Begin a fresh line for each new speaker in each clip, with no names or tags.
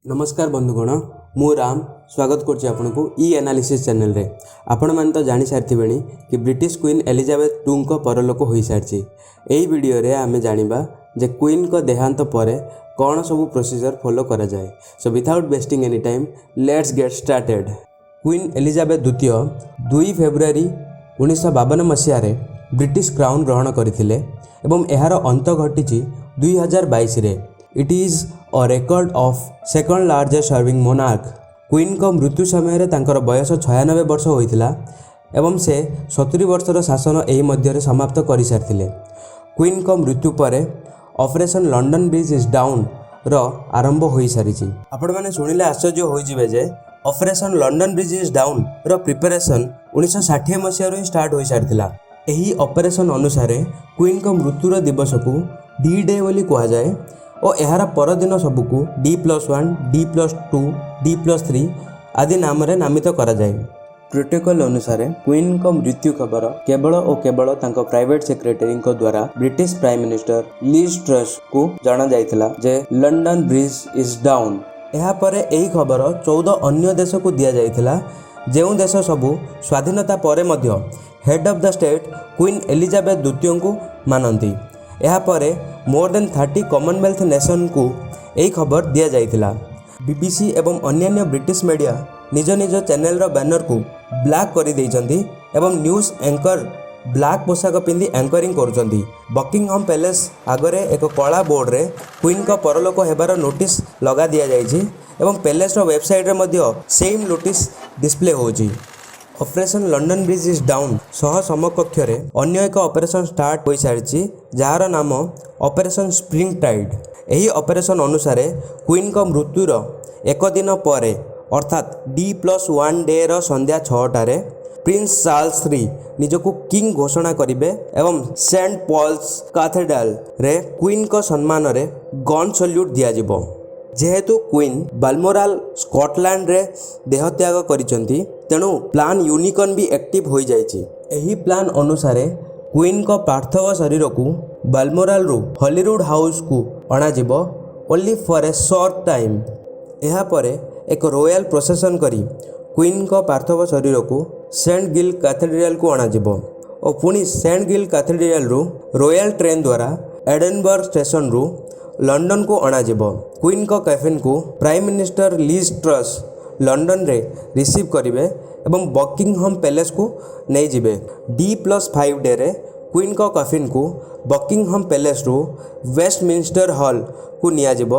ନମସ୍କାର ବନ୍ଧୁଗଣ, ମୁଁ ରାମ ସ୍ୱାଗତ କରୁଛି ଆପଣଙ୍କୁ ଇ ଆନାଲିସିସ୍ ଚ୍ୟାନେଲରେ। ଆପଣମାନେ ତ ଜାଣିସାରିଥିବେଣି କି ବ୍ରିଟିଶ କୁଇନ୍ ଏଲିଜାବେଥ ଟୁଙ୍କ ପରଲୋକ ହୋଇସାରିଛି। ଏହି ଭିଡ଼ିଓରେ ଆମେ ଜାଣିବା ଯେ କୁଇନ୍ଙ୍କ ଦେହାନ୍ତ ପରେ କ'ଣ ସବୁ ପ୍ରୋସିଜର ଫଲୋ କରାଯାଏ। So without wasting any time, let's get started. Queen Elizabeth ଦ୍ୱିତୀୟ 2 ଫେବୃଆରୀ 1952 ମସିହାରେ ବ୍ରିଟିଶ କ୍ରାଉନ୍ ଗ୍ରହଣ କରିଥିଲେ ଏବଂ ଏହାର ଅନ୍ତ ଘଟିଛି 2022ରେ। It is a record of second largest serving monarch. କୁଇନ୍ଙ୍କ ମୃତ୍ୟୁ ସମୟରେ ତାଙ୍କର ବୟସ 96 ବର୍ଷ ହୋଇଥିଲା ଏବଂ ସେ 70 ବର୍ଷର ଶାସନ ଏହି ମଧ୍ୟରେ ସମାପ୍ତ କରିସାରିଥିଲେ। କୁଇନ୍ଙ୍କ ମୃତ୍ୟୁ ପରେ ଅପରେସନ୍ ଲଣ୍ଡନ ବ୍ରିଜ୍ is ଡାଉନ୍ର ଆରମ୍ଭ ହୋଇସାରିଛି। ଆପଣମାନେ ଶୁଣିଲେ ଆଶ୍ଚର୍ଯ୍ୟ ହୋଇଯିବେ ଯେ operation London bridge is ଡାଉନ୍ର preparation 1960 ମସିହାରୁ ହିଁ ଷ୍ଟାର୍ଟ ହୋଇସାରିଥିଲା। ଏହି ଅପରେସନ୍ ଅନୁସାରେ କୁଇନ୍ଙ୍କ ମୃତ୍ୟୁର ଦିବସକୁ ଡି ଡେ ବୋଲି କୁହାଯାଏ ଓ ଏହାର ପରଦିନ ସବୁକୁ D+1, D+2, D+3 ଆଦି ନାମରେ ନାମିତ କରାଯାଏ। ପ୍ରୋଟୋକଲ୍ ଅନୁସାରେ କୁଇନ୍ଙ୍କ ମୃତ୍ୟୁ ଖବର କେବଳ ଓ କେବଳ ତାଙ୍କ ପ୍ରାଇଭେଟ୍ ସେକ୍ରେଟାରୀଙ୍କ ଦ୍ୱାରା ବ୍ରିଟିଶ ପ୍ରାଇମ୍ ମିନିଷ୍ଟର ଲିଜ୍ ଟ୍ରସ୍ଙ୍କୁ ଜଣାଯାଇଥିଲା ଯେ ଲଣ୍ଡନ ବ୍ରିଜ୍ is down. ଏହାପରେ ଏହି ଖବର 14 ଅନ୍ୟ ଦେଶକୁ ଦିଆଯାଇଥିଲା, ଯେଉଁ ଦେଶ ସବୁ ସ୍ୱାଧୀନତା ପରେ ମଧ୍ୟ head of the state Queen Elizabeth ଦ୍ୱିତୀୟଙ୍କୁ ମାନନ୍ତି। ଏହାପରେ ମୋର୍ ଦେନ୍ 30 କମନୱେଲ୍ଥ ନେସନକୁ ଏହି ଖବର ଦିଆଯାଇଥିଲା। ବିବିସି ଏବଂ ଅନ୍ୟାନ୍ୟ ବ୍ରିଟିଶ ମିଡ଼ିଆ ନିଜ ନିଜ ଚ୍ୟାନେଲର ବ୍ୟାନରକୁ ବ୍ଲାକ୍ କରିଦେଇଛନ୍ତି ଏବଂ ନ୍ୟୁଜ୍ ଆଙ୍କର ବ୍ଲାକ୍ ପୋଷାକ ପିନ୍ଧି ଆଙ୍କରିଂ କରୁଛନ୍ତି। ବକିଂହମ୍ ପ୍ୟାଲେସ୍ ଆଗରେ ଏକ କଳା ବୋର୍ଡ଼ରେ କୁଇନ୍ଙ୍କ ପରଲୋକ ହେବାର ନୋଟିସ୍ ଲଗା ଦିଆଯାଇଛି ଏବଂ ପ୍ୟାଲେସ୍ର ୱେବସାଇଟ୍ରେ ମଧ୍ୟ ସେମ୍ ନୋଟିସ୍ ଡିସପ୍ଲେ ହେଉଛି। Operation London bridge is down ସହ ସମକକ୍ଷରେ ଅନ୍ୟ ଏକ ଅପରେସନ୍ ଷ୍ଟାର୍ଟ ହୋଇସାରିଛି, ଯାହାର ନାମ ଅପରେସନ୍ ସ୍ପ୍ରିଙ୍ଗ ଟାଇଡ୍। ଏହି ଅପରେସନ୍ ଅନୁସାରେ କୁଇନ୍ଙ୍କ ମୃତ୍ୟୁର ଏକ ଦିନ ପରେ, ଅର୍ଥାତ୍ ଡି+1 ଡେର ସନ୍ଧ୍ୟା 6ଟାରେ ପ୍ରିନ୍ସ ଚାର୍ଲସ ଥ୍ରୀ ନିଜକୁ କିଙ୍ଗ ଘୋଷଣା କରିବେ ଏବଂ ସେଣ୍ଟ ପଲ୍ସ କାଥେଡ୍ରାଲରେ କୁଇନ୍ଙ୍କ ସମ୍ମାନରେ ଗନ୍ ସଲ୍ୟୁଟ୍ ଦିଆଯିବ। ଯେହେତୁ କୁଇନ୍ ବାଲମୋରାଲ, ସ୍କଟଲ୍ୟାଣ୍ଡରେ ଦେହତ୍ୟାଗ କରିଛନ୍ତି, ତେଣୁ ପ୍ଲାନ୍ ୟୁନିକର୍ନ ବି ଆକ୍ଟିଭ୍ ହୋଇଯାଇଛି। ଏହି ପ୍ଲାନ୍ ଅନୁସାରେ କୁଇନ୍ଙ୍କ ପାର୍ଥିବ ଶରୀରକୁ ବାଲମୋରାଲରୁ ହଲିରୁଡ୍ ହାଉସ୍କୁ ଅଣାଯିବ only for a short time. ଏହାପରେ ଏକ ରୋୟାଲ ପ୍ରୋସେସନ୍ କରି କୁଇନ୍ଙ୍କ ପାର୍ଥିବ ଶରୀରକୁ ସେଣ୍ଟ ଗିଲ୍ କାଥେଡ୍ରାଲକୁ ଅଣାଯିବ ଓ ପୁଣି ସେଣ୍ଟ ଗିଲ୍ କାଥେଡ୍ରାଲରୁ ରୋୟାଲ ଟ୍ରେନ୍ ଦ୍ୱାରା ଏଡେନବର୍ଗ ଷ୍ଟେସନରୁ ଲଣ୍ଡନକୁ ଅଣାଯିବ। କୁଇନ୍ଙ୍କ କଫିନ୍କୁ ପ୍ରାଇମ୍ ମିନିଷ୍ଟର ଲିଜ୍ ଟ୍ରସ୍ ଲଣ୍ଡନରେ ରିସିଭ୍ କରିବେ ଏବଂ ବକିଂହମ୍ ପ୍ୟାଲେସ୍କୁ ନେଇଯିବେ। ଡି+5 ଡେରେ କୁଇନ୍ଙ୍କ କଫିନ୍କୁ ବକିଂହମ୍ ପ୍ୟାଲେସ୍ରୁ ୱେଷ୍ଟମିନିଷ୍ଟର ହଲ୍କୁ ନିଆଯିବ।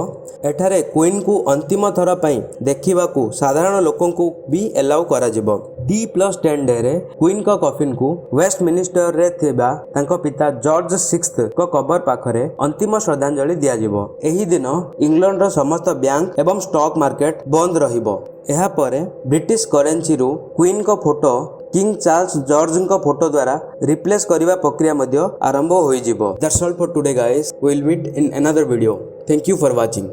ଏଠାରେ କୁଇନ୍ଙ୍କୁ ଅନ୍ତିମ ଥର ପାଇଁ ଦେଖିବାକୁ ସାଧାରଣ ଲୋକଙ୍କୁ ବି ଏଲାଉ କରାଯିବ। ଡି+10 ଡେରେ କୁଇନ୍ଙ୍କ କଫିନ୍କୁ ୱେଷ୍ଟମିନିଷ୍ଟରରେ ଥିବା ତାଙ୍କ ପିତା ଜର୍ଜ ସିକ୍ସଥଙ୍କ କବର ପାଖରେ ଅନ୍ତିମ ଶ୍ରଦ୍ଧାଞ୍ଜଳି ଦିଆଯିବ। ଏହି ଦିନ ଇଂଲଣ୍ଡର ସମସ୍ତ ବ୍ୟାଙ୍କ ଏବଂ ଷ୍ଟକ୍ ମାର୍କେଟ ବନ୍ଦ ରହିବ। ଏହାପରେ ବ୍ରିଟିଶ କରେନ୍ସିରୁ କୁଇନ୍ଙ୍କ ଫଟୋ କିଙ୍ଗ ଚାର୍ଲସ ଜର୍ଜଙ୍କ ଫଟୋ ଦ୍ୱାରା ରିପ୍ଲେସ୍ କରିବା ପ୍ରକ୍ରିୟା ମଧ୍ୟ ଆରମ୍ଭ ହୋଇଯିବ। That's all for today, guys. Will meet in another video. Thank you for watching.